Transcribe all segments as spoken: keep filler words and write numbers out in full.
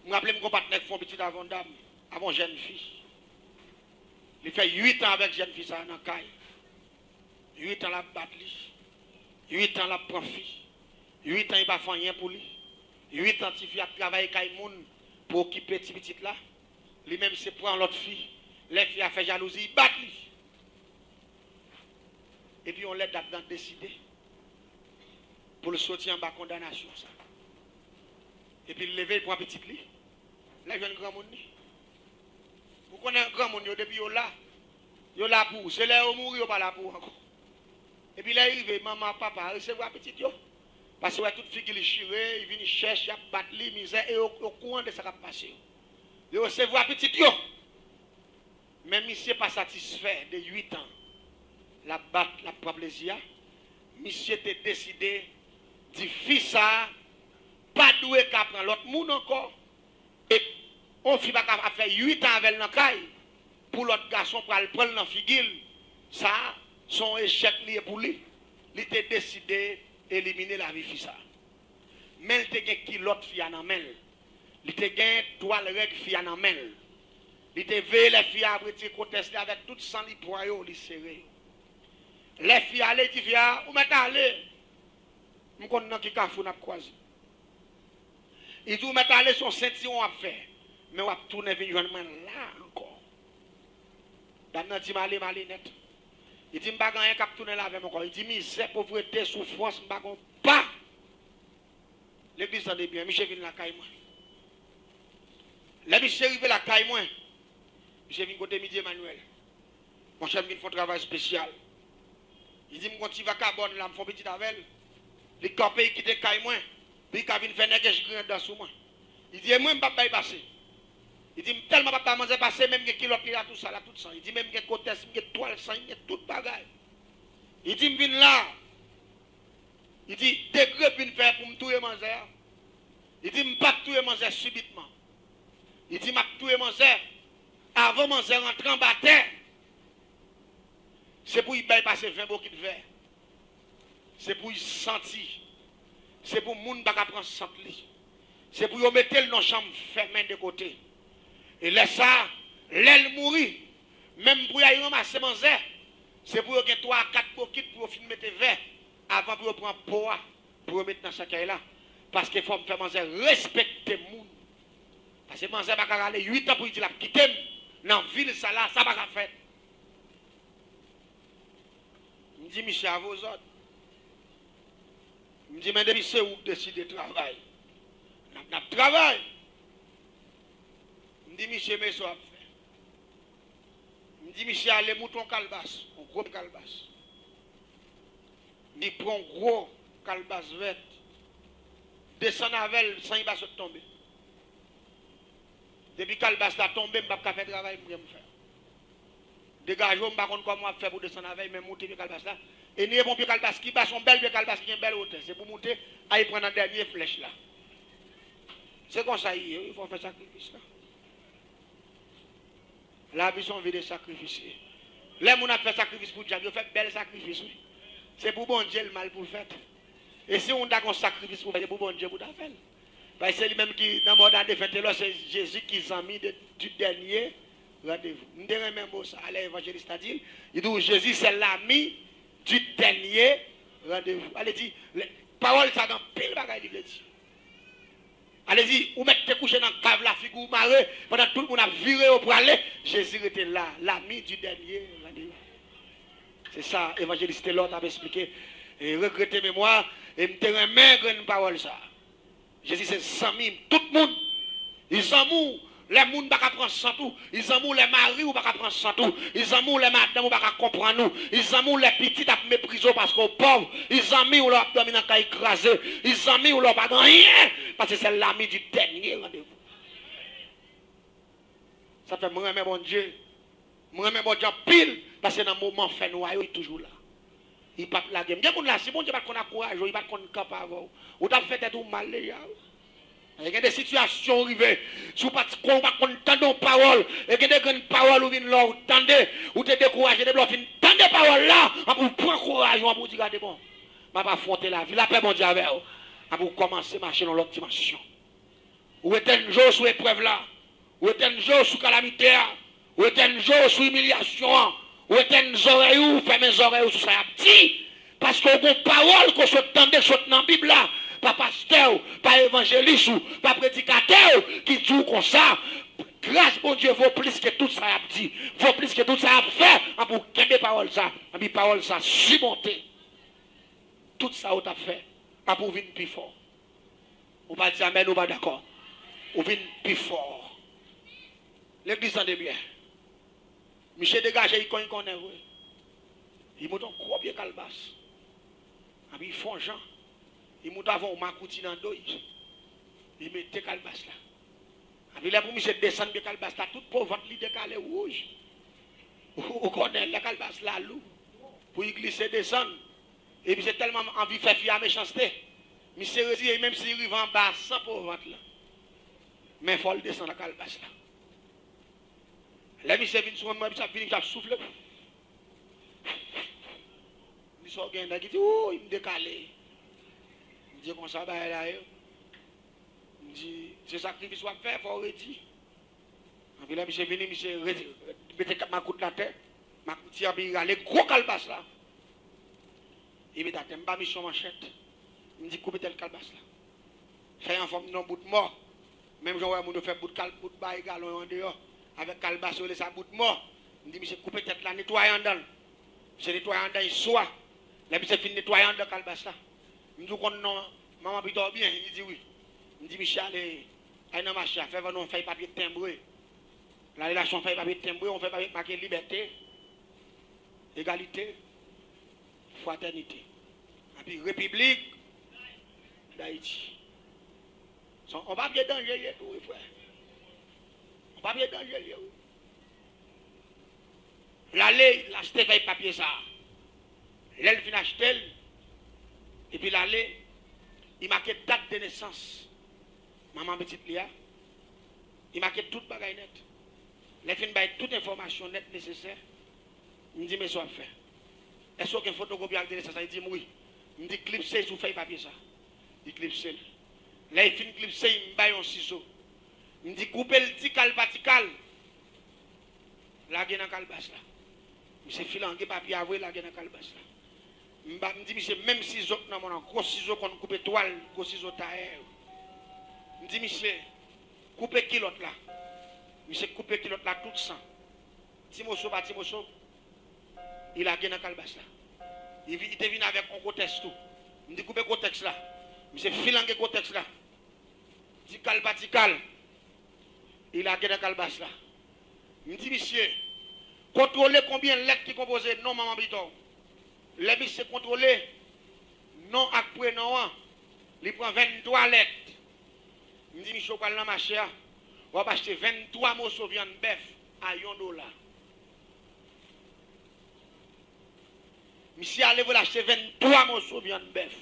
M raple m gon patnè k fè yon pitit avè yon dam, avè yon jèn fi. Li fè uit an avèk jèn fi sa a nan kay. Uit an l ap bat li. Uit an l ap pran fi. Uit an li pa fè anyen pou li. Uit an tifi ap travay kay moun pou okipe ti pitit la. Li menm se pran lòt fi. Lè fi a fè jalouzi, li bat li. Epi yon lè dat lan deside pou l soti anba kondanasyon sa. Epi l leve, l pran pitit li. L al jwenn granmoun li. Ou konnen granmoun yo, depi yo la, yo la pou ou. Se lè yo mouri, yo pa la pou ou ankò. Epi lè l rive, manman ak papa resevwa pitit yo. Paske yo wè tout figi li chire, li vin chèch, y ap bat li, mizè, e yo, yo okouran de sa k ap pase yo. Yo resevwa pitit yo. Men misye pa satisfè de uit an l ap bat, l ap pran plezi a. Misye te deside di fi sa a pa dwe ka pran lòt moun ankò. E yon fi pa ka ap fè uit an avè l nan kay pou lòt gason pral pran l nan figi l. Sa a, se yon echèk li ye pou li. Li te deside elimine lavi fi sa a. Men l te gen kilòt fi a nan men l. Li te gen twal règ fi a nan men l. Li te veye lè fi a ap retire kotès li avèk tout san li pran yo, li sere yo. Lè fi a ale, li di fi a, "Ou mèt ale. M konn nan ki kafou n ap kwaze." Li di, "Ou mèt ale, se yon sentiwon w ap fè. Men w ap tounen vin jwenn mwen la ankò." Dam nan di, "M ale, m ale nèt." Li di, "M pa gen anyen k ap tounen la avè m ankò." Li di, "Mizè, povrete, soufrans, m pa gen yon pa." Legliz, tande byen, misye vin lakay mwen. Lè misye rive lakay mwen, misye vin kote Midi Emmanuel. Monchè, m vin fè yon travay espesyal. Li di, "M gon ti vakabòn la, m fè yon pitit avè l. Li kanpe, li kite kay mwen, pou li ka vin fè nègès griyen dan sou mwen." Li di, "E mwen, m p ap bay pase." Li di, "M tèlman p ap bay manzè pase, menm gen kilòt li la, tout sa la, tout san." Li di, "Menm gen kotès, m gen twal san, m gen tout bagay." Li di, "M vin la." Li di, "Degre vin fè pou m touye manzè a." Li di, "M p ap touye manzè sibitman." Li di, "M ap touye manzè avan manzè rantre anba tè. Se pou li bay pase ven bokit vè. Se pou li santi. Se pou moun pa ka pran sant li. Se pou yo mete l nan chanm fèmen de kote. E lè sa a, lè l mouri, menm pou y al ranmase manzè, se pou yo gen twa a kat bokit pou yo fin mete vè avan pou yo pran po a, pou yo met nan sèkèy la. Paske fò m fè manzè respekte moun. Paske manzè pa ka rale uit an pou l di l ap kite m nan vil sa la, sa pa ka fèt. M di misye, "A vo zòd." M di, "Men depi se ou k deside travay, n ap, n ap travay." M di misye, "Men sa w ap fè." M di misye, "Ale moute yon kalbas, yon gwo kalbas." Li pran yon gwo kalbas vèt, desann avè l san li pa sot tonbe. Depi kalbas la tonbe, m p ap ka fè travay m gen pou m fè. Degaje w, m pa konn kòman w ap fè pou desann avè l, men moute pye kalbas la. E ni e bon pye kalbas ki ba, se yon bèl pye kalbas ki gen bèl wotè. Se pou moute, al pran nan dènye flèch la. Se konsa l ye, wi, fò w fè sakrifis la. Lavi se yon vi de sakrifis li ye. Lè moun ap fè sakrifis pou dyab, yo fè bèl sakrifis, wi. Se pou Bondye l mal pou l fèt. E si moun ta gen yon sakrifis pou fè, se pou Bondye pou ta fè l. Paske se li menm ki nan mòd a defen telò, se Jezi ki zanmi de, du dènye randevou. M te renmen mo sa a lè evanjelis la di l. Li di w, Jezi se lami du dènye randevou. Ale di, lè, pawòl sa gen anpil bagay li vle di. Ale di, ou mèt te kouche nan kav la, figi w mare, pandan tout moun ap vire yo prale, Jezi rete la, lami du dènye randevou. Se sa evanjelis Telò t ap esplike, e regrete memwa, e m te renmen grenn pawòl sa. Jezi se zanmi tout moun. Li zanmi w lè moun pa ka pran sant ou. Li zanmi w lè mari w pa ka pran sant ou. Li zanmi w lè madanm ou pa ka konprann ou. Li zanmi w lè pitit ap meprize w paske w pòv. Li zanmi w lè w ap dòmi nan kay kraze. Li zanmi w lè w pa gen anyen. Paske se lami di dènye randevou. Sa fè m renmen Bondye. M renmen Bondye anpil, paske nan moman fènwa yo, li toujou la. Li p ap lage m. Gen moun la, si Bondye pa t konn ankouraje w, li pa t konn kanpe avè w, ou t ap fè tèt ou mal deja, wi. E gen de sitiyasyon ou rive, si w pa t konn, ou pa t konn tande yon pawòl, e gen de grenn pawòl ou vin la, ou tande, ou te dekouraje, depi lè w fin tande pawòl la, anpi w pran kouraj ou, anpi w di, "Gade bon, m ap afwonte lavi, lapè Bondye avè w." Anpi w kòmanse mache nan lòt dimansyon. Ou etèn je w sou eprèv la. Ou etèn je w sou kalamite a. Ou etèn je w sou imilyasyon an. Ou etèn zòrèy ou, fèmen zòrèy ou sou sa y ap di. Paske w gen yon pawòl ke w sot tande, k sot nan Bib la, pa pastè w, pa evanjelis ou, pa predikatè w, ki di w konsa, gras Bondye vo plis ke tout sa y ap di, vo plis ke tout sa y ap fè, anpi w kenbe pawòl sa, anpi pawòl sa simonte tout sa w t ap fè, anpi w vin pi fò. Ou pa di amèn, ou pa dakò. Ou vin pi fò. Legliz, tande byen. Misye degaje, li konn, li konnen vre. Li monte yon gwo pye kalbas. Anpi li fè yon jan. Li monte avè yon makouti nan do l. Li mete kalbas la. Anpi lè pou misye desann pye kalbas la, tout po vant li dekale wouj. Ou, ou konnen lè kalbas la lou. Pou li glise desann. E misye tèlman anvi fè fi a mechanste. Misye retire, menm si li rive anba san po vant lan. Men fò l desann nan kalbas la. Lè misye vin sou mwen, misye ap vini, misye ap soufle. M di, "Sa w gen?" Nèg li di, "Wouy, m dekale." M di, "Konsa bagay la ye?" M di, "Se sakrifis w ap fè, fò w redi." Anpi lè misye vini, misye redi, mete makout la atè. Makout li anpi rale gwo kalbas la. Li mete atè, m ba misye yon manchèt. M di, "Koupe tèt kalbas la. Fè anfòm yon bout mò." Menm jan w wè moun yo fè bout kal, bout bay galon yo andeyò, avèk kalbas yo rele sa bout mò. M di misye koupe tèt la, netwaye anndan l. Misye netwaye anndan l swa. Lè misye fin netwaye anndan kalbas la, m di, "W konn non manman pito w byen?" Li di, "Wi." M di, "Misye ale, al nan mache a, fè vann ou yon fèy papye tenbre." L ale l achte yon fèy papye tenbre, yon fèy papye make libète, egalite, fratènite. Anpi Repiblik Dayiti. Se yon papye danje l ye tou, wi, frè. Yon papye danje l ye, wi. L ale, l achte fèy papye sa a. Lè l fin achte l, epi l ale, li make dat de nesans manman pitit li a. Li make tout bagay nèt. Lè l fin bay tout enfòmasyon nèt nesesè, m di, "Men sa w ap fè. Èske w gen fotokopi ak de nesans la?" Li di m, "Wi." M di, "Klipse sou fèy papye sa." Li klipse l. Lè l fin klipse, m bay yon sizo. M di, "Koupe l ti kal pa ti kal. Lage nan kalbas la." Misye filange papye a vre, lage nan kalbas la. M ba, m di misye, menm sizo k nan men w lan, gwo sizo konn koupe twal, gwo sizo tayè yo. M di misye, "Koupe kilòt la." Misye koupe kilòt la tout san. Ti moso pa ti moso, li lage nan kalbas la. Li vi-, li te vin avèk yon gwo tèks tou. M di, "Koupe gwo tèks la." Misye filange gwo tèks la. Ti kal pa ti kal, li lage nan kalbas la. M di misye, "Kontwole konbyen lèt ki konpoze non manman pito w." Lè misye kontwole non ak prenon an, li pran venntwa lèt. M di misye, "W pral nan mache a, w ap achte venntwa moso vyann bèf a yon dola." Misye ale vre l achte venntwa moso vyann bèf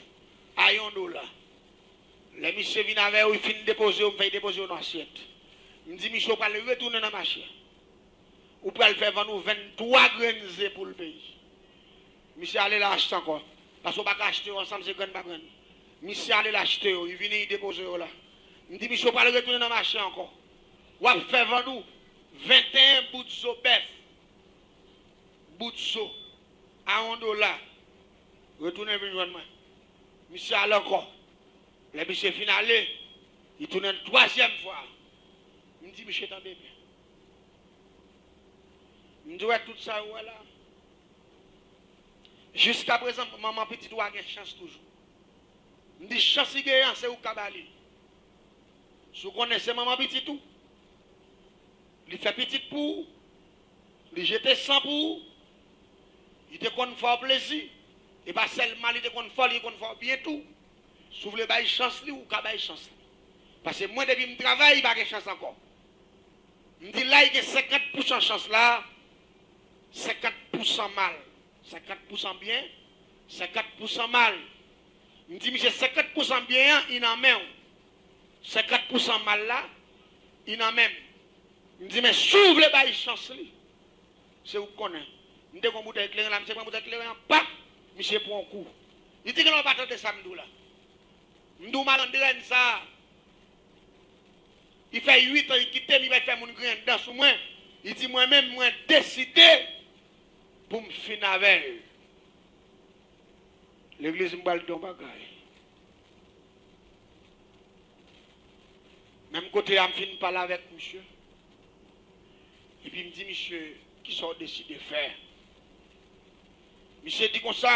a yon dola. Lè misye vin avè yo, li fin depoze yo, m fè l depoze yo nan asyèt. M di misye, "W pral retounen nan mache a. Ou pral fè vann ou venntwa grenn ze pou l peyi." Misye ale la achte ankò. Paske w pa ka achte yo ansanm, se grenn pa grenn. Misye ale la achte yo, li vini, li depoze yo la. M di misye, "W pral retounen nan mache ankò. W ap fè vann ou venteyen bout zo bèf." Bout zo a yon dola. Retounen vin jwenn mwen. Misye ale ankò. Lè misye fin ale, li tounen twazyèm fwa. M di misye, "Tande byen." M di, "W wè tout sa ou wè la. Jiskaprezan, manman pitit ou a gen chans toujou." M di, "Chans li genyen an, se ou k ka ba li. Si w konnen se manman pitit ou, li fè pitit pou ou, li jete san pou ou, li te konn fè w plezi, e pa sèlman li te konn fè w, li te konn fè w byen tou. Si w vle bay chans li, ou ka bay chans li. Paske mwen, depi m travay, li pa gen chans ankò." M di, "La, li gen senkant pousan chans la, senkant pousan mal. Senkant pousan byen, senkant pousan mal." M di, "Misye, senkant pousan byen an, li nan men w. Senkant pousan mal la, li nan men m." M di, "Men si w vle bay chans li, se ou k konnen." M te gen yon boutèy kleren la, misye pran boutèy kleren an, pap, misye pran yon kou. Li di, "Genlè w pa tande sa m di w la." M di w malandren sa a, Li fè uit an li kite m, li pa fè moun griyen dan sou mwen. Li di mwen menm, mwen deside pou m fin avè l. Legliz, m pral di w yon bagay. Menm kote a, m fin pale avèk misye. Epi m di misye, kisa w deside fè? Misye di konsa,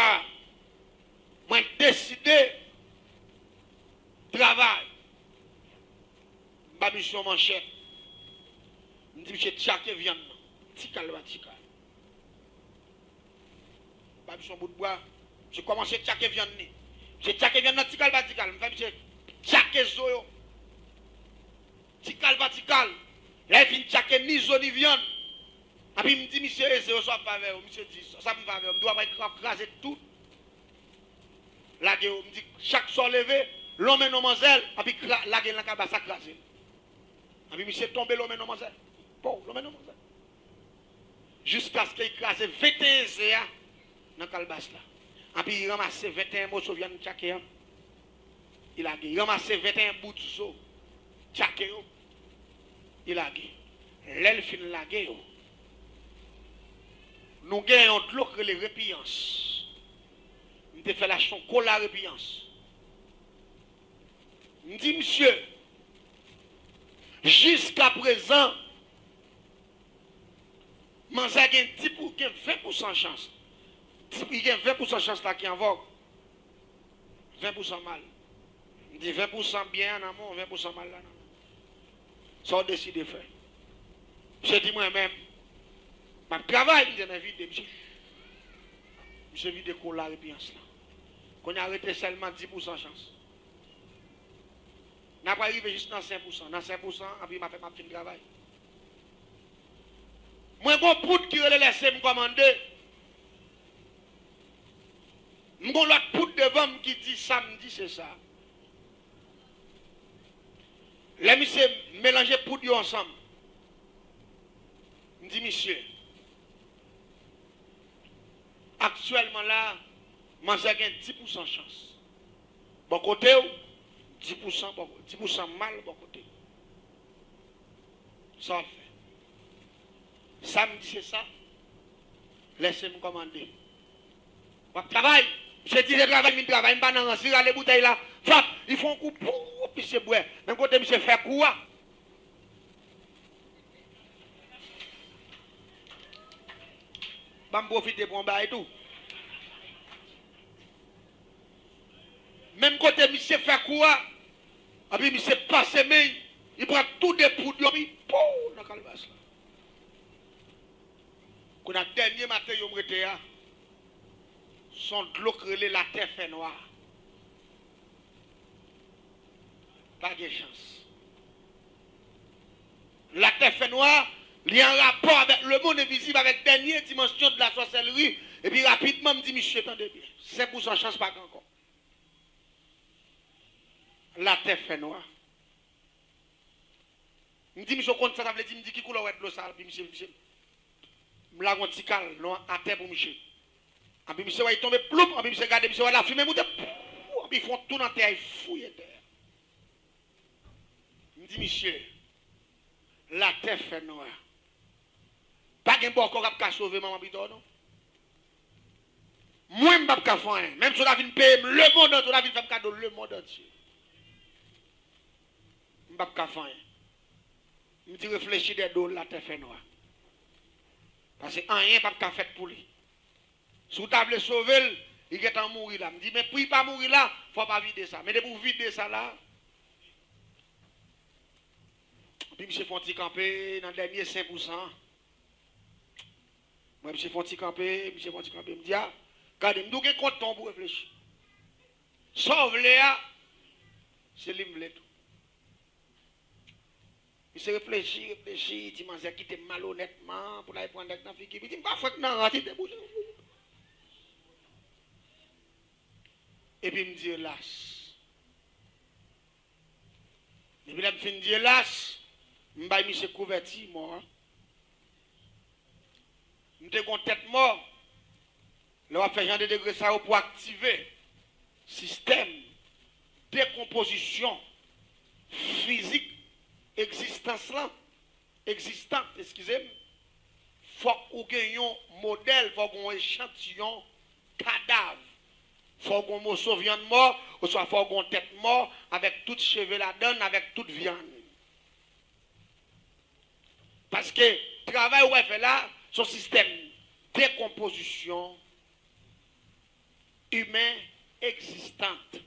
mwen deside travay. M ba misye yon manchèt. M di misye tchake vyann nan. Ti kal pa ti kal. M ba misye yon bout bwa. Misye kòmanse tchake vyann li. Misye tchake vyann nan ti kal pa ti kal. M fè misye tchake zo yo. Ti kal pa ti kal. Lè l fin tchake ni zo ni vyann. Epi m di misye, e ze yo sa w ap fè avè yo? Misye di, sa m fè avè yo? M di w ap kraze tout. Lage yo. M di, chak swa w leve, lonmen non manzè, epi kra-, lage l nan kalbas la, kraze l. Epi misye tonbe lonmen non manzè. Pow, lonmen non manzè. Jiskaske li kraze venteyen ze a nan kalbas la. Epi li ranmase venteyen moso vyann tchake an. Li lage. Li ranmase venteyen bout zo tchake yo. Li lage. Lè l fin lage yo, nou gen yon dlo k rele repiyans. M te fè l achte yon kola repiyans. M di misye, jiskaprezan, manzè gen di pou, gen ven pousan chans. Di, li gen ven pousan chans la ki an vòg. Ven pousan mal. M di ven pousan byen an nan men w, ven pousan mal la nan men w. Sa w deside fè? Misye di mwen menm, m ap travay, m di men vide, misye. Misye vide kola repiyans la. Kounye a rete sèlman di pousan chans. N a pral rive jis nan senk pousan. Nan senk pousan, anpi m ap fè m ap fin travay. Mwen gon poud ki rele lèse m kòmande. M gon lòt poud devan m ki di sa m di se sa. Lè misye melanje poud yo ansanm, m di misye, aktyèlman la, manzè gen di pousan chans bò kote w, di pousan bò, di pousan mal bò kote w. Sa w ap fè? Sa m di se sa. Lèse m kòmande. W ap travay. Misye di se travay, m vin travay, m pa nan rans. Li rale boutèy la. Fap! Li fè yon kou, pou, misye bwè. Menm kote misye fè kou a. Ban m pwofite pou yon bagay tou. Menm kote misye fè kou a, epi misye pase men, li pran tou de poud yo, epi pou nan kalbas la. Kounye a dènye materyo m rete a, se yon dlo k rele latè fè nwa. Pa gen chans. Latè fè nwa, li an rapò avèk lemonn envizib, avèk dènye dimansyon de la sòsèlri. Epi rapidman, m di misye, tande byen. Senk pousan chans pa gen ankò. Latè fè nwa. M di misye, w konn sa sa vle di? M di, ki koulè w wè dlo sa? Epi misye, misye, m lage yon ti kal non atè pou misye. Epi misye wè li tonbe ploup, epi misye gade, misye wè lafimen moute, pou, epi fè yon tou nan tè a, li fouye tè a. M di misye, latè fè nwa. Pa gen bòkò k ap ka sove manman pita w non. Mwen, m p ap ka fè anyen. Menm si w ta vin peye m lemonn antye, w ta vin fè m kado lemonn antye, m p ap ka fè anyen. M di reflechi dèyè do w, latè fè nwa. Paske anyen p ap ka fèt pou li. Si w ta vle sove l, li gentan mouri la. M di, men pou li pa mouri la, fò w pa vide sa. Men depi w vide sa la, epi misye fè yon ti kanpe nan dènye senk pousan an. Mwen, misye fè yon ti kanpe, misye fè yon ti kanpe. M di, a, gade, m di w gen kont tan w pou reflechi. Sa w vle a, se li m vle tou. Misye reflechi, reflechi, di manzè kite m malonètman pou l al pran nèg nan figi. Li di, m pa fwenk nan rans, li debouche. Epi m di, elas. Epi lè m fin di elas, m bay misye kouvèti mò a. M te gon tèt mò. Lè w ap fè jan de degre sa yo pou aktive sistèm dekonpozisyon fizik egzistans lan, egzistant, eskize m, fòk ou gen yon modèl, fòk ou gen yon echantiyon kadav. Fòk ou gen yon moso vyann mò, oswa fòk ou gen yon tèt mò, avèk tout cheve ladann, avèk tout vyann. Paske travay ou pral fè la, se yon sistèm dekonpozisyon imen egzistant.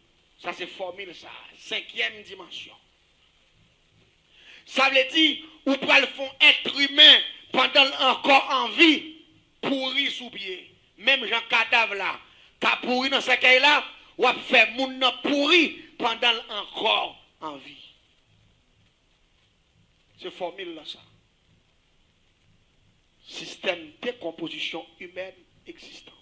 Sa se fòmil sa, senkyèm dimansyon. Sa vle di, ou pral fè yon èt imen pandan l ankò an vi, pouri sou pye. Menm jan kadav la ka pouri nan sèkèy la, w ap fè moun nan pouri pandan l ankò an vi. Se fòmil lan sa. Sistèm dekonpozisyon imèn egzistan.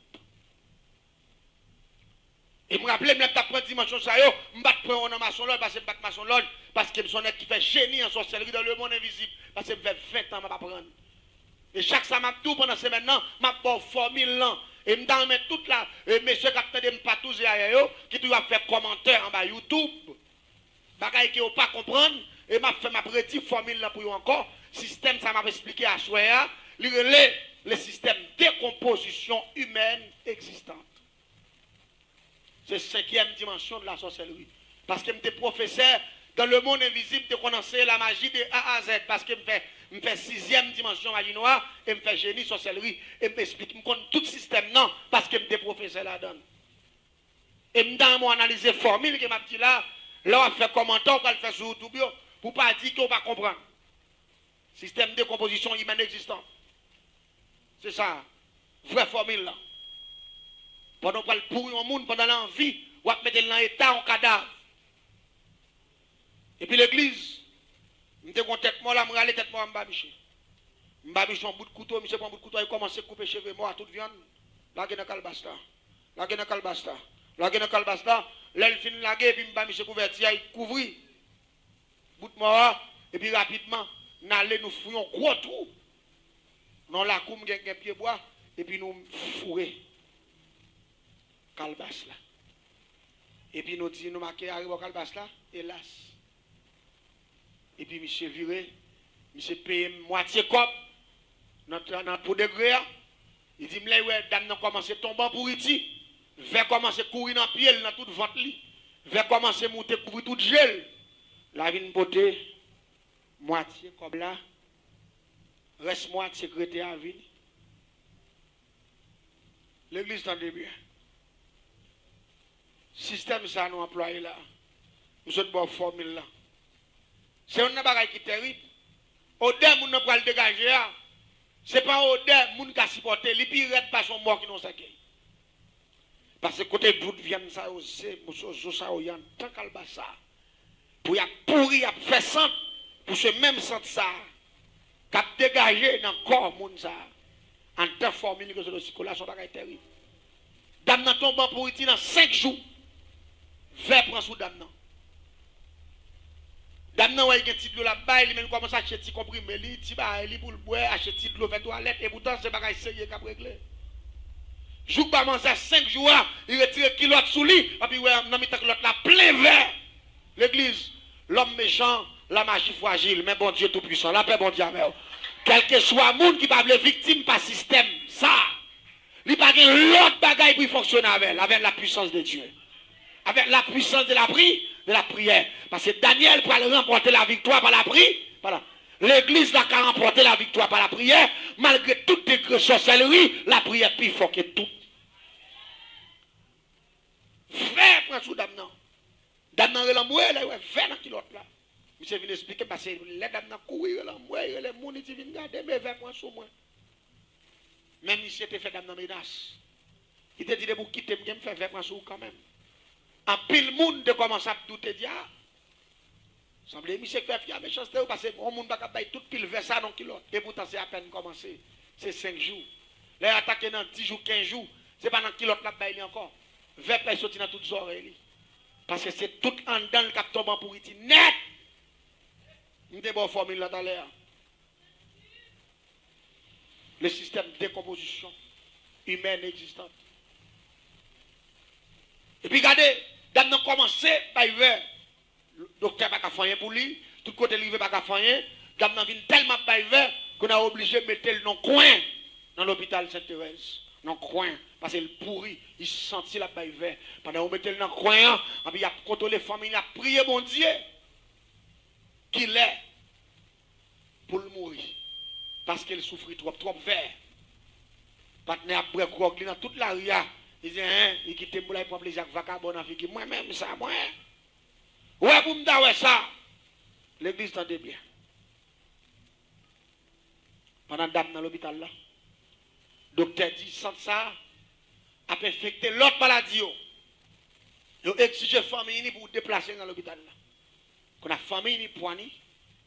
E m raple m, lè m t ap pran dimansyon sa yo, m pa t pran yo nan masonlòj, paske m pa t masonlòj, paske m se yon nèg ki fè jeni an sòsèlri dans le monde invisible, paske m fè ven tan m ap aprann. E chak sa m ap di w pandan semèn nan, m ap ba w fòmil lan. E m ta renmen tout la, e mesye k ap tande m patouze ayè yo, ki toujou ap fè kòmantè anba YouTube, bagay ke yo pa konprann, e m ap fè, m ap redi fòmil lan pou yo ankò. Sistèm sa m ap esplike aswè a, li rele le système de composition humaine existante. Se senkyèm dimansyon de la sorcellerie. Paske m te pwofesè dans le monde invisible, m te konn anseye la maji de A a Z, paske m fè, m fè sizyèm dimansyon maji nwa, e m fè jeni sòsèlri, e m esplike, m konn tout sistèm nan, paske m te pwofesè ladan l. E m ta renmen w analize fòmil ke m ap di la, lè w ap fè kòmantè w pral fè sou YouTube yo, pou w pa di ke w pa konprann. Sistèm de konpozisyon imèn egzistan. Se sa, vrè fòmil lan. Pandan w pral pouri yon moun, pandan l an vi, w ap mete l nan eta yon kadav. Epi legliz, m te gon tèt mò la, m rale tèt mò a, m ba misye. M ba misye yon bout kouto, misye pran bout kouto a, li kòmanse koupe cheve mò a, tout vyann, lage nan kalbas la. Lage nan kalbas la. Lage nan kalbas la. Lè l fin lage, epi m ba misye kouvèti a, li kouvri bout mò a, epi rapidman, n ale, nou fouye yon gwo twou. Nan lakou m gen, gen pye bwa, epi nou foure kalbas la. Epi nou di, nou make arebò kalbas la, elas. Epi misye vire, misye peye m mwatye kòb nan, nan pou degre a. Li di m lè l wè dam nan kòmanse tonbe an pouriti, vè kòmanse kouri nan pye l, nan tout vant li. Vè kòmanse moute kouvri tout je l. L a vin pote mwatye kòb la, rès mwatye k rete a vini. Legliz, tande byen. Sistèm sa a nou anplwaye la, m sot ba w fòmil lan. Se youn nan bagay ki tèrib. Odè moun nan pral degaje a, se pa yon odè moun ka sipòte, li pi rèd pase yon mò ki nan yon sèkèy. Paske kote tout vyann sa yo, ze, moso zo sa yo ye anndan kalbas sa, pou y ap pouri, y ap fè sant, pou se menm sant sa k ap degaje nan kò moun sa, anndan fòmil ke sot osi kola, se yon bagay tèrib. Dam nan tonbe an pouriti nan senk jou. Vè pran sou dam nan. Dam nan wè l gen ti dlo l ap bay, li menm li kòmanse achte ti konprime li, ti bagay li pou l bwè, achte ti dlo, fè twalèt, epoutan se bagay serye k ap regle. Jouk ba manzè senk jou a, li retire kilòt sou li, epi wè nan mitan kilòt la plen vè. Legliz, lòm mechan, la maji frajil, men Bondye toupwisan, lapè Bondye avè w. Kèlkeswa moun ki pa vle viktim pa sistèm sa, li pa gen lòt bagay pou l fonksyone avè l, avè la puissance de Dieu. Avec la puissance de la pri, de la prière. Paske Danyèl pral ranpòte laviktwa pa lapri, pa la. Legliz la ka ranpòte laviktwa pa lapriyè, malgre tout degre sòsèlri, lapriyè pi fò ke tout. Vè pran sou dam nan. Dam nan rele anmwe, lè l wè vè nan kilòt la. Misye vin esplike m, paske lè dam nan kouri rele anmwe, rele moun, li di vin gade m, e vè pran sou mwen. Men misye te fè dam nan menas. Li te di depi w kite m, gen m fè vè pran sou ou kanmenm. Anpil moun te kòmanse ap doute, di a, sanble misye k fè fi a mechanste wi, paske yon moun pa ka bay tout pil vè sa nan kilòt. Epoutan se apèn kòmanse, se senk jou. Lè y atake nan dis jou, kenz jou, se pa nan kilòt l ap bay li ankò. Vè pral soti nan tout zòrèy li. Paske se tout anndan l k ap tonbe an pouriti nèt. M te ba w fòmil la talè a. Le système de décomposition humaine existante. Epi gade, dam nan kòmanse bay vè. Doktè pa ka fè anyen pou li, Tout kote l rive pa ka fè anyen. Dam nan vin tèlman ap bay vè, kounye a yo oblije mete l nan kwen, nan lopital Sent Terèz. Nan kwen, paske l pouri, li santi l ap bay vè. Pandan yo mete l nan kwen an, anpi y ap kontwole fanmi l, y ap priye Bondye. Kilè pou l mouri? Paske l soufri twòp, twòp vè. Patnè ap bwè gwòg li nan tout lari a. Li di, en, li kite m pou l al pran plezi ak vakabon nan figi. Mwen menm sa, mwen. Ou wè pou m ta wè sa. Legliz, tande byen. Pandan dam nan lopital la, doktè di sant sa a ap enfekte lòt maladi yo. Yo egzije fanmi ni pou deplase l nan lopital la. Kounye a fanmi ni pran ni,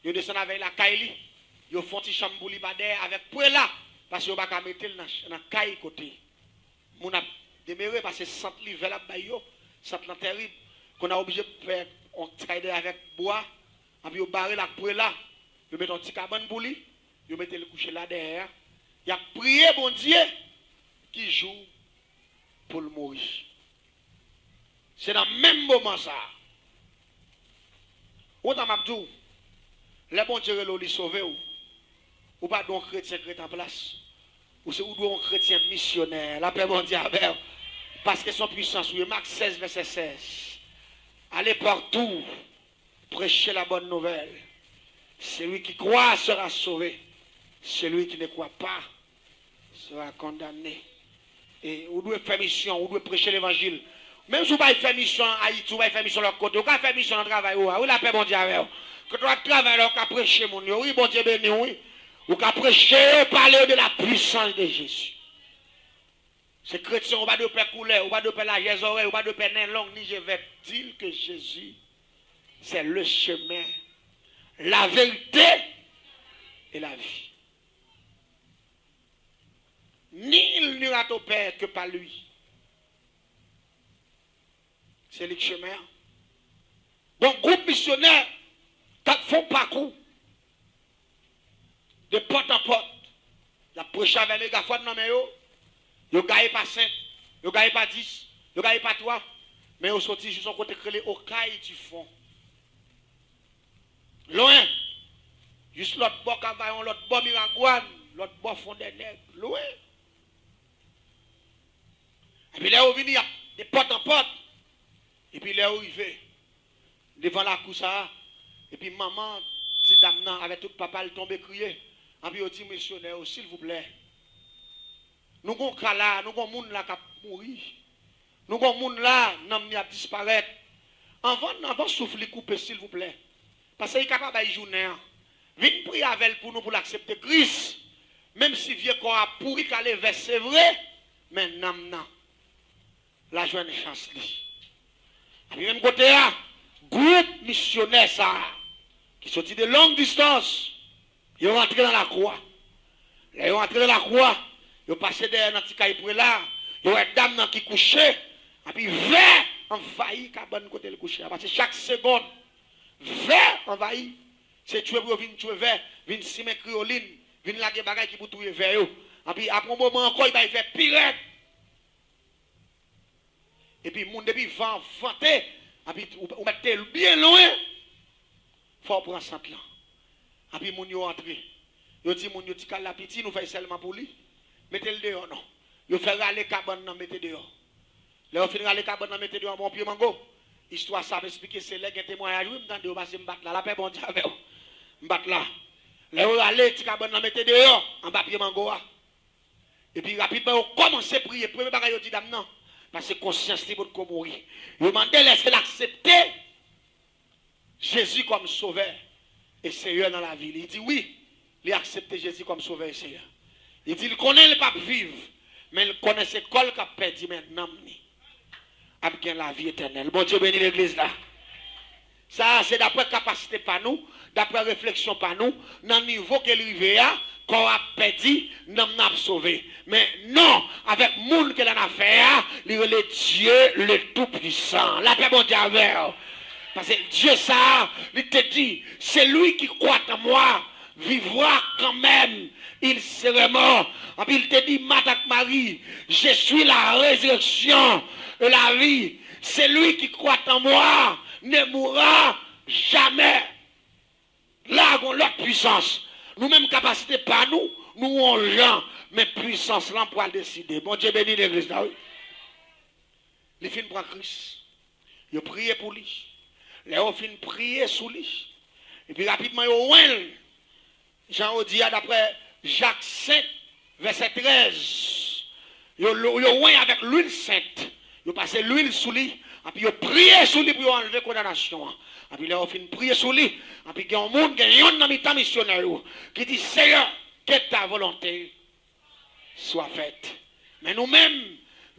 yo desann avè l lakay li, yo fè yon ti chanm pou li pa dèyè avèk prela, paske yo pa ka mete l nan, nan kay kote moun ap demere, paske sant li vè l ap bay yo, sant lan tèrib. Kounye a oblije fè yon ti kay dèyè avèk bwa, anpi yo bare l ak prela, yo mete yon ti kabann pou li, yo mete l kouche la dèyè a. Y ap priye Bondye ki jou pou l mouri. Se nan menm moman sa a. Ou kontan m ap di w, lè Bondye rele w, li sove w. Ou pa dwe yon kretyen k ret anplas. Ou se, ou dwe yon kretyen misyonè. Lapè Bondye avè w. Paske se yon pwisans ou ye. Mak sèz, vèsè sèz. Allez partout, prêchez la bonne nouvelle. Celui qui croit sera sauvé. Celui qui ne croit pas sera condamné. E ou dwe fè misyon, ou dwe preche levanjil. Menm si w pa fè misyon Ayiti, ou pa fè misyon lòt kote, ou ka fè misyon nan travay ou a. Wi, lapè Bondye avè w. Kote w ap travay la, ou ka preche moun yo. Wi, Bondye beni w, wi. Ou ka preche yo, pale yo de la puissance de Jésus. Se kretyen, ou pa dwe pè koulè, ou pa dwe pè lajè zòrèy, ou pa dwe pè nen long, ni je vèt. Di l ke Jezi, c'est le chemin, la vérité et la vie. Nul n'ira au Père que par lui. Se li k chemen an. Bon, gwoup misyonè k ap fè yon pakou de pòt an pòt. Y ap preche avèk megafòn nan men yo. Yo gaye pa senk, yo gaye pa dis, yo gaye pa twa. Men yo soti jis yon kote k rele Okay di Fon. Lwen. Jis lòt bò Kavayon, lòt bò Miragwàn, lòt bò Fondènèg. Lwen. Epi lè yo vini, y ap de pòt an pòt. Epi lè yo rive devan lakou sa a, epi manman ti dam nan avèk tout papa l tonbe kriye. Epi yo di misyonè yo, silvouplè, nou gon ka la, nou gon moun la k ap mouri. Nou gon moun la, nanm li ap disparèt. Anvan, anvan souf li koupe, silvouplè. Paske li ka pa bay jounen an. Vin priye avè l pou nou, pou l aksepte Kris. Menm si vye kò a pouri, k ale vè, se vre, men nanm nan, l a jwenn chans li. Epi menm kote a, gwoup misyonè sa a, ki soti de long distans, yo rantre nan lakou a. Lè yo rantre nan lakou a, yo pase dèyè nan ti kay prela, yo wè dam nan ki kouche, epi vè anvayi kabann kote l kouche a. Paske chak segonn, vè anvayi. Se tchwe pou yo vin tchwe vè, vin simen kriyolin, vin lage bagay ki pou touye vè yo. Epi apre yon moman ankò, yo bay vè pi rèd. Epi moun, depi van an vante, epi ou, ou mèt te byen lwen, fò w pran sant lan. Epi moun yo antre. Yo di moun yo, ti kay la piti, nou fè l sèlman pou li. Mete l deyò non. Yo fè rale kabann nan, mete deyò. Lè yo fin rale kabann nan, mete deyò anba yon pye mango. Istwa sa ap esplike, se lè gen temwayaj, wi, m tande yo, paske m pa t la, lapè Bondye avè w. M pa t la. Lè yo rale ti kabann nan, mete deyò, anba pye mango a. Epi rapidman, yo kòmanse priye. Premye bagay yo di dam nan, paske konsyans li potko mouri. Yo mande l èske l aksepte Jezi kòm Sovè e Seyè nan lavi li. Li di wi, li aksepte Jezi kòm Sovè e Seyè. Li di l konnen l p ap viv, men l konnen se kò l k ap pèdi, men nanm li ap gen lavi etènèl. Bondye beni legliz la. Sa a se daprè kapasite pa nou, daprè refleksyon pa nou, nan nivo ke l rive a, kò a ap pèdi, nanm nan ap sove. Men non, avèk moun ke l annafè a, li rele Dieu le Tout-Puissant. Lapè Bondye avè w. Paske Dye sa a, li te di, celui qui croit en moi vivra quand même il serait mort. Epi l te di Mat ak Mari, je suis la résurrection et la vie. Celui qui croit en moi ne mourra jamais. La gon lòt pwisans. Nou menm kapasite pa nou, nou on jan, men pwisans lan pral deside. Bondye beni legliz la, wi. Li fin pran Kris. Yo priye pou li. Lè yo fin priye sou li, epi rapidman yo wen l. Jan yo di a, daprè Jak senk, vèsè trèz, yo, yo wen avèk lwil sent. Yo pase lwil sou li, epi yo priye sou li pou yo anlve kondanasyon an. Epi lè yo fin priye sou li, epi gen yon moun, gen yonn nan mitan misyonè yo, ki di, Seyè, ke ta volonte swa fèt. Men nou menm,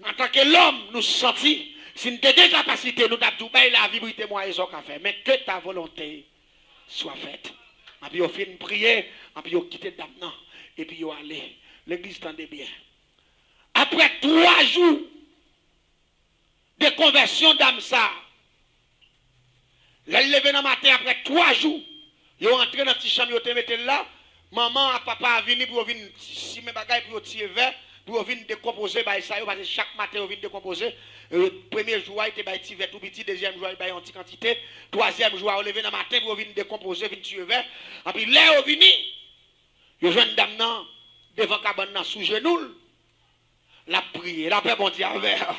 antanke lòm, nou santi, si n te gen kapasite, nou t ap di w, bay lavi pou li temwaye sa w ka fè. Men ke ta volonte swa fèt. Epi yo fin priye, epi yo kite dam nan, epi yo ale. Legliz, tande byen. Apre twa jou de konvèsyon dam sa, lè l leve nan maten apre twa jou, yo antre nan ti chanm yo te mete l la, manman ak papa a vini pou yo vin simen bagay, pou yo tiye vè, pou yo vin dekonpoze bay sa yo, paske chak maten yo vin dekonpoze. E, premye jou a, yo te bay ti vè tou piti, dezyèm jou a, yo bay yon ti kantite, twazyèm jou a, yo leve nan maten pou yo vin dekonpoze, vin tiye vè. Epi lè yo vini, yo jwenn dam nan devan kabann nan sou jenou l, l ap priye. Lapè Bondye avè w.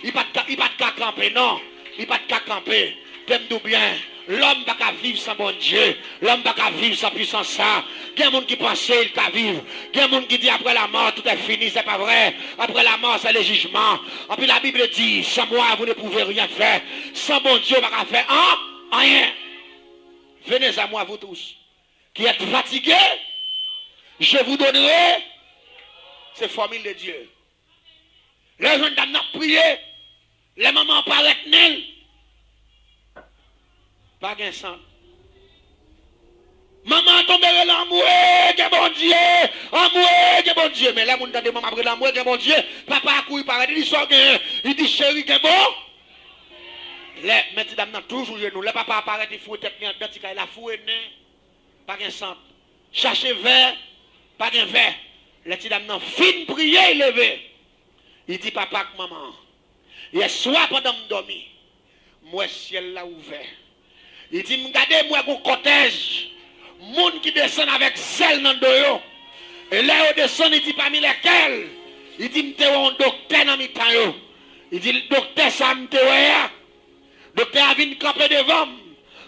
Li pa t ka, li pa t ka kanpe, non. Li pa t ka kanpe. Tande m di w byen, lòm pa ka viv san Bondye. Lòm pa ka viv san pwisans sa. Gen moun ki panse l ka viv. Gen moun ki di, après la mort, tout est fini. C'est pas vrai. Après la mort, c'est le jugement. Epi la Bible dit, sans moi, vous ne pouvez rien faire. San Bondye, ou pa ka fè an, anyen. Venez à moi, vous tous qui êtes fatigués, je vous donnerai. Se fòmil de Dye. Lè jwenn dam nan ap priye, lè manman an parèt nen l, pa gen sant. Manman an tonbe rele, anmwe, gen Bondye, anmwe, gen Bondye. Men lè moun tande manman ap rele, anmwe, gen Bondye, papa a kouri parèt, li di, sa w genyen? Li di, cheri, gen bon. Lè, men ti dam nan toujou jenou. Lè papa a parèt, li foure tèt li anndan ti kay la, foure nen. Pa gen sant. Chache vè, pa gen vè. Lè ti dam nan fin priye, li leve. Li di papa ak manman an, yèswa pandan m dòmi, m wè syèl la ouvè. Li di m gade, m wè gon kòtèj moun ki desann avèk zèl nan do yo. E lè yo desann, li di pami lèkèl, li di m te wè yon doktè nan mitan yo. Li di doktè sa m te wè a, doktè a vin kanpe devan m.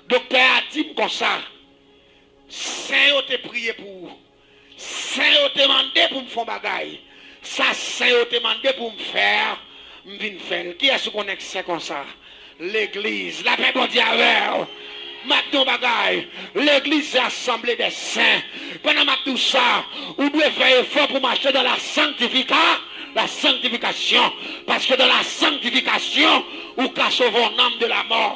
Doktè a di m konsa, sen yo te priye pou ou. Sen yo te mande pou m fè yon bagay. Sa sen yo te mande pou m fè a, m vin fè l. Kiyès ou konnen k sen konsa? Legliz. Lapè Bondye avè w. M ap di yon bagay. Legliz se asanble dè sen. Pandan m ap di w sa, ou dwe fè efò pou mache dans la sanctification. La sanctification. Parce que dans la sanctification, ou ka sove yon nanm de la mò.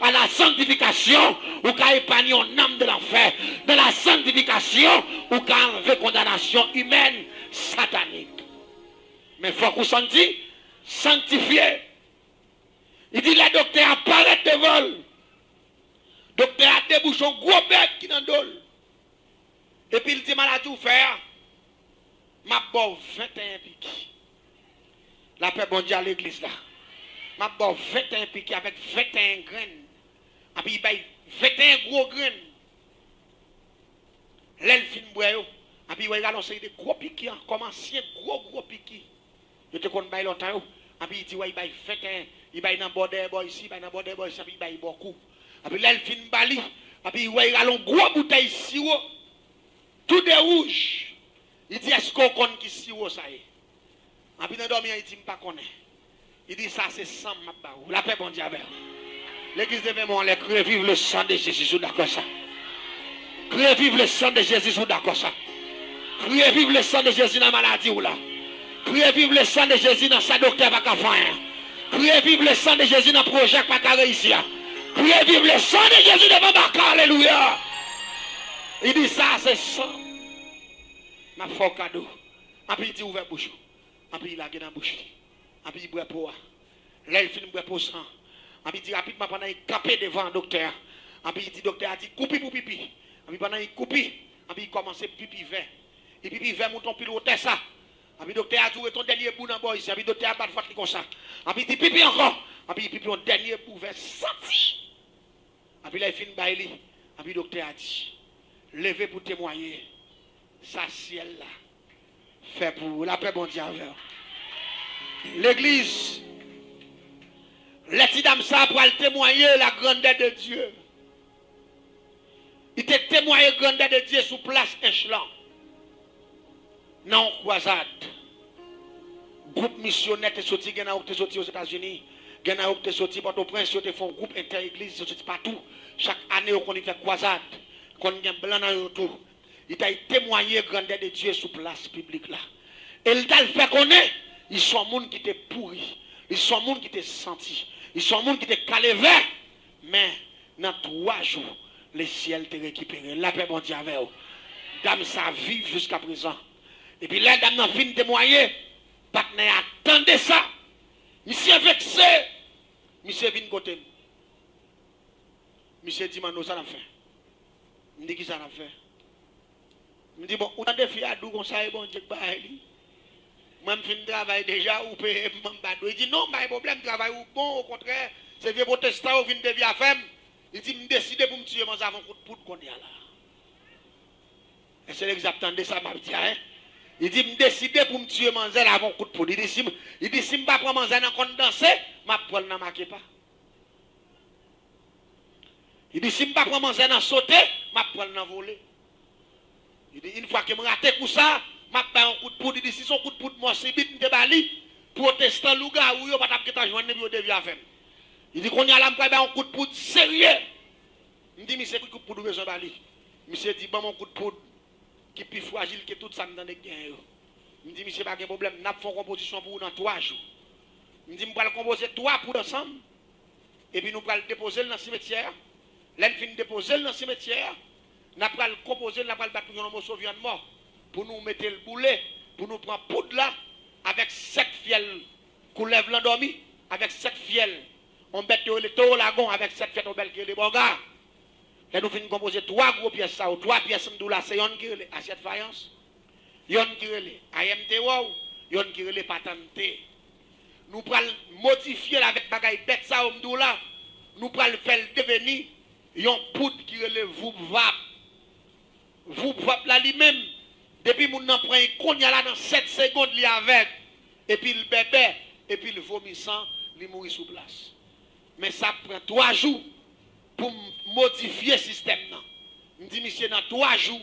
A la sanctification, ou ka epanye yon nanm de lanfè. Dans la sanctification, ou ka anlve kondanasyon imèn, satanik. Men fòk ou sankti, sanktifye. Li di lè doktè a parèt devan l, doktè a debouche yon gwo bèg ki nan do l. Epi l di maladi w fè a, m ap ba w venteyen piki. Lapè Bondye a legliz la. M ap ba w venteyen piki avèk venteyen grenn. Epi li bay venteyen gwo grenn. Lè l fin bwè yo, epi li wè li rale yon seri de gwo piki an, kòm ansyen gwo, gwo piki yo te konn bay lontan yo. Epi li di, wè, li bay venteyen, li bay nan bò dèyè bò isi, li bay nan bò dèyè bò isi, epi li bay bò kou. Epi lè l fin ba li, epi li wè li rale yon gwo boutèy siwo, tou de wouj. Li di, èske w konn ki siwo sa ye? Epi nan dòmi an, li di, m pa konnen. Li di, sa se san m ap ba ou. Lapè Bondye avè w. Legliz, leve men w anlè, kriye viv le sang de Jésus, si w dakò sa. Kriye viv le sang de Jésus, si w dakò sa. Kriye viv le sang de Jésus nan maladi w la. Kriye viv le sang de Jésus nan sa doktè pa ka fè anyen. Kriye viv le sang de Jésus nan pwojè k pa ka reyisi a. Kriye viv le sang de Jésus devan baka, alelouya. Li di, sa se san m ap fè w kado. Epi li di, ouvè bouch ou. Epi li lage nan bouch li. Epi li bwè po a. Lè l fin bwè po san, epi li di rapidman pandan li kanpe devan doktè a, epi li di, doktè a di, koupi pou pipi. Epi pandan li koupi, epi li kòmanse pipi vè. Li pipi vè moute yon pil wotè sa. Epi doktè a di, ou rete yon dènye bout nan bò isi. Epi doktè a bat vant li konsa. Epi li di, pipi ankò. Epi li pipi yon dènye bout vè santi. Epi lè l fin bay li, Epi doktè a di, leve pou temwaye sa syèl la fè pou ou. Lapè Bondye avè w. Legliz, lè ti dam sa a pral temwaye la grandeur de Dieu, li te temwaye grandeur de Dieu sou plas Ench lan. Nan yon kwazad. Gwoup misyonè te soti, gen nan yo ki te soti Ozetazini, gen nan yo ki te soti Pòtoprens, yo te fè yon gwoup entè-egliz, yo soti patou. Chak ane, yo konn fè kwazad. Konn gen blan nan yo tou. Li t al temwaye grandeur de Dieu sou plas piblik la. E li t al fè konnen, li se yon moun ki te pouri. Li se yon moun ki te santi. Li se yon moun ki te kalevè. Men, nan twa jou, lesyèl te rekipere l. Lapè Bondye avè w. Dam sa viv jiskaprezan. Epi lè dam nan fin temwaye, patnè a tande sa. Misye vekse. Misye vin kote m. Misye di, "Manno, sa n ap fè?" M di, "Ki sa n ap fè?" M di, "Bon, ou tande fi a di w konsa e Bondye k bay li? Mwen, m fin travay deja, ou peye m, m pa dwe." Li di, "Non, pa gen pwoblèm, travay ou bon, okontrè, se vye pwotestan yo vin devye afè m." Li di, "M deside pou m tiye manzè avè yon kout poud kounye a la." Èske legliz ap tande sa m ap di a, en? Li di, "M deside pou m tiye manzè la avè yon kout poud." Li di, "Si m, li di, si m pa pran manzè nan konn danse, m ap pran l nan makepa." Li di, "Si m pa pran manzè nan sote, m ap pran l nan vole." Li di, "Yon fwa ke m rate kou sa, m ap bay yon kout poud." Li di, "Si se yon kout poud mò sibit m te ba li, pwotestan lougawou yo pa t ap gentan jwenn li pou yo devye afè m." Li di, "Kounye a la, m pral bay yon kout poud serye." M di, "Misye, ki kout poud ou bezwen ba li?" Misye di, "Ban m yon kout poud ki pi frajil ke tout sa m tande k genyen yo." M di, "Misye, pa gen pwoblèm, n ap fè yon konpozisyon pou ou nan twa jou." M di, "M pral konpoze twa poud ansanm, epi nou pral depoze l nan simetyè a. Lè n fin depoze l nan simetyè a, n ap pral konpoze l, n ap pral bat nou yon moso vyann mò pou nou mete l boule, pou nou pran poud la avèk sèt fyèl koulèv lan dòmi, avèk sèt fyèl yon bèt yo rele towo lagon, avèk sèt fyèl yon bèt ki rele bòga." Lè nou fin konpoze twa gwo pyès sa yo, twa pyès m di w la, se yonn ki rele asyèt fayans, yonn ki rele ayèm te wòw, yonn ki rele patann te. Nou pral modifye l avèk bagay bèt sa yo m di w la. Nou pral fè l deveni yon poud ki rele voup vap. Voup vap la li menm, depi moun nan pran l kounye a la, nan sèt segonn li avèg, epi l bèbè, epi l vomi san, li mouri sou plas. Men sa ap pran twa jou pou m modifye sistèm nan. M di misye nan twa jou,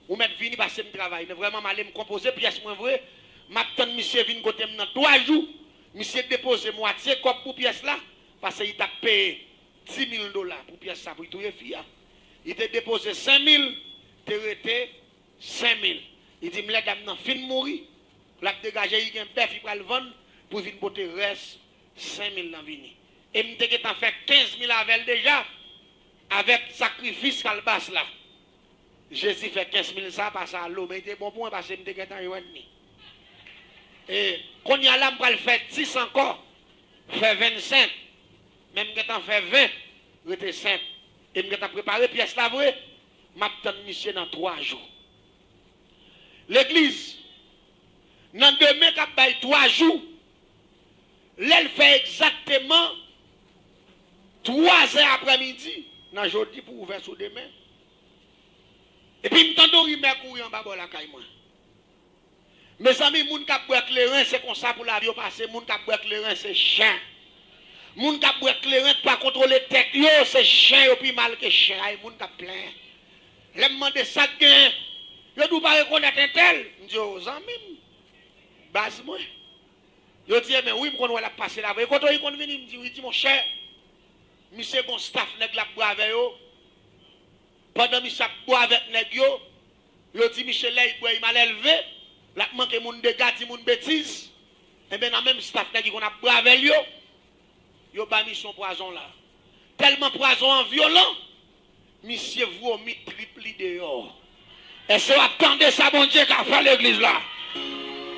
ou mèt vini pase m travay. Vrèman, m ale m konpoze pyès mwen vre. M ap tann misye vin kote m nan twa jou. Misye depoze mwatye kòb pou pyès la, paske li t ap peye di mil dola pou pyès sa pou l touye fi a. Li te depoze senk mil, te rete senk mil. Li di m lè dam nan fin mouri, l ap degaje, li gen bèf li pral vann pou l vin pote rès senk mil lan vini. E m te gentan fè kenz mil avè l deja, avèk sakrifis kalbas la. Jezi fè kenz mil sa pase a lo, men li te bon pou mwen paske m te gentan jwenn li. E kounye a la, m pral fè dis ankò, fè vennsenk. Men m gentan fè ven, rete senk. E m gentan prepare pyès la vre, m ap tann misye nan twa jou. Legliz, nan demen k ap bay twa jou, lè l fè egzakteman twa zè aprèmidi, nan jodi pou ouvè sou demen. Epi m tande yon rimè kouri anba bò lakay mwen. Mezanmi, moun k ap bwè kleren, se konsa pou lavi yo pase. Moun k ap bwè kleren, se chen. Moun k ap bwè kleren k pa kontwole tèt yo, se chen, yo pi mal ke chen. Ay, moun k ap plenyen. Lè m mande sa k genyen, yo di w pa rekonèt entèl. M di yo, zanmi m, baz mwen. Yo di, ebyen wi, m konn wè l ap pase la vre. Kote w konn vini? M di, wi, di, monchè, misye gon staf nèg l ap bwè avè yo. Pandan misye ap bwè avèk nèg yo, yo di misye lè l bwè, li malelve, l ap manke moun dega, di moun betiz. Enben, nan menm staf nèg ki konn ap bwè avè l yo, yo ba misye yon pwazon la. Tèlman pwazon an vyolan, misye vomi trip li deyò. Èske w ap tande sa Bondye ka fè legliz la?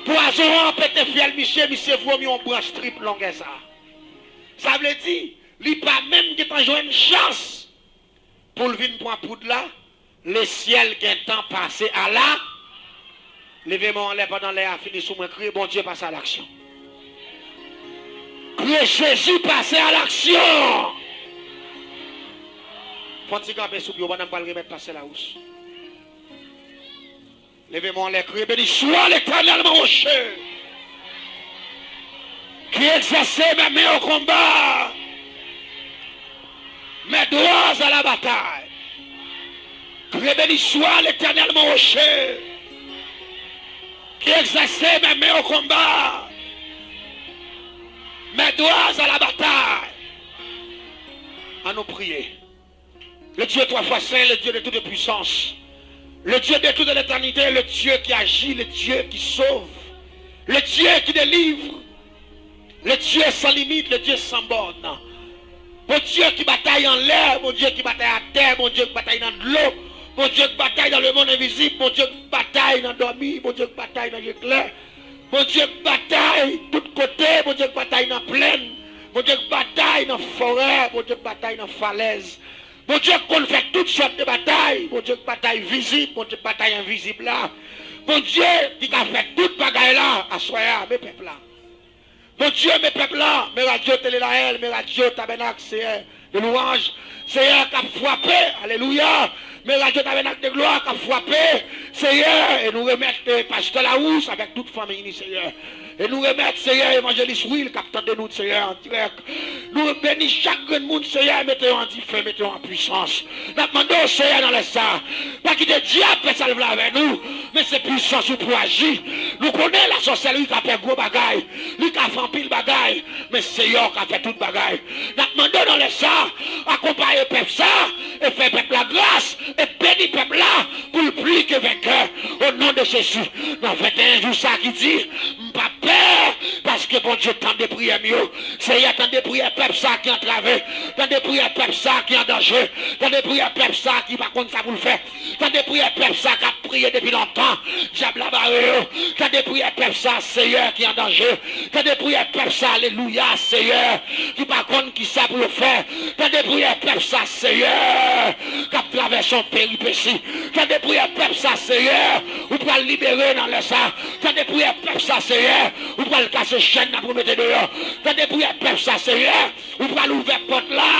Pwazon an pete fyèl misye, misye vomi yon branch trip longè sa. Sa vle di, li pa menm gentan jwenn chans pou l vin pran poud la, lesyèl gentan pase a la. Leve men w anlè pandan lè a fini sou mwen, kriye, Bondye pase a laksyon. Kriye, Jezi pase a laksyon. Fè yon ti kanpe sou pye w pandan m pral remèt pastè Lawous. Leve men w anlè, kriye, Béni soit l'Éternel, mon rocher, qui exerce mes mains au combat, mes doigts à la bataille. Kriye, Béni soit l'Éternel, mon rocher, qui exerce mes mains au combat, mes doigts à la bataille. Ann nou priye. Le Dieu trois fois saint, le Dieu de toute puissance, le Dieu de toute l'éternité, le Dieu qui agit, le Dieu qui sauve, le Dieu qui délivre, le Dieu sans limite, le Dieu sans borne. Bondye ki batay anlè, Bondye ki batay atè, Bondye ki batay nan dlo, Bondye ki batay dans le monde invisible, Bondye ki batay nan dòmi, Bondye ki batay nan je klè, Bondye k batay tout kote, Bondye k batay nan plenn, Bondye k batay nan forè, Bondye k batay nan falèz. Bondye k konn fè tout sòt de batay, Bondye k batay vizib, Bondye k batay envizib la. Bondye ki ka fè tout bagay la, aswè a, men pèp la. Bondye, men pèp la, men radyo Tele Laèl, men radyo Tabènak, Seyè de lwanj, Seyè k ap frape, alelouya, men radyo Tabènak de glwa k ap frape, Seyè, e nou remèt, eh, pastè Lawous avèk tout fanmiy li, Seyè. E nou remèt, Seyè, evanjelis Will k ap tande nou, Seyè, an dirèk. Nou beni chak grenn moun, Seyè, mete yo an dife, mete yo an pwisans. N ap mande w, Seyè, nan lè sa, pa kite dyab fè sa l vle avè nou, men se pwisans ou pou aji. Nou konnen lasòsèlri ka fè gwo bagay, li ka fè anpil bagay, men Seyè w ka fè tout bagay. N ap mande w nan lè sa, akonpaye pèp sa, e fè pèp la gras, e beni pèp la, pou l pli ke venkè. O non de Jezi, nan venteyen jou sa ki di, m pa pè, paske Bondye tande priyè m yo. Seyè, tande priyè pèp sa ki antrave, tande priyè pèp sa ki an danje, tande priyè pèp sa ki pa konn sa pou l fè. Tande priyè pèp sa k ap priye depi lontan, dyab la bare yo. Tande priyè pèp sa, Seyè, ki an danje. Tande priyè pèp sa, alelouya, Seyè, ki pa konn ki sa pou yo fè. Tande priyè pèp sa, Seyè, k ap travèse yon peripesi. Tande priyè pèp sa, Seyè, ou pral libere nan lè sa. Tande priyè pèp sa, Seyè, ou pral kase chèn nan pou mete deyò. Tande priyè pèp sa, Seyè, ou pral ouvè pòt la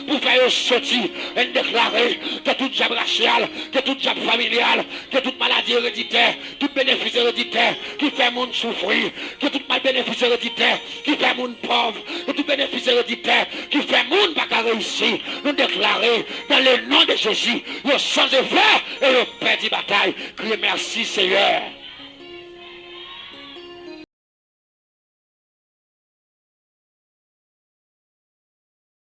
pou fè yo soti. E n deklare ke tout dyab rasyal, ke tout dyab familyal, ke tout maladi ereditè, tout benefis ereditè ki fè moun soufri, ke tout mal benefis ereditè ki fè moun pòv, ke tout benefis ereditè ki fè moun pa ka reyisi, nou deklare, dans le nom de Jésus, yo san efè e yo pèdi batay. Kriye, mèsi, Seyè.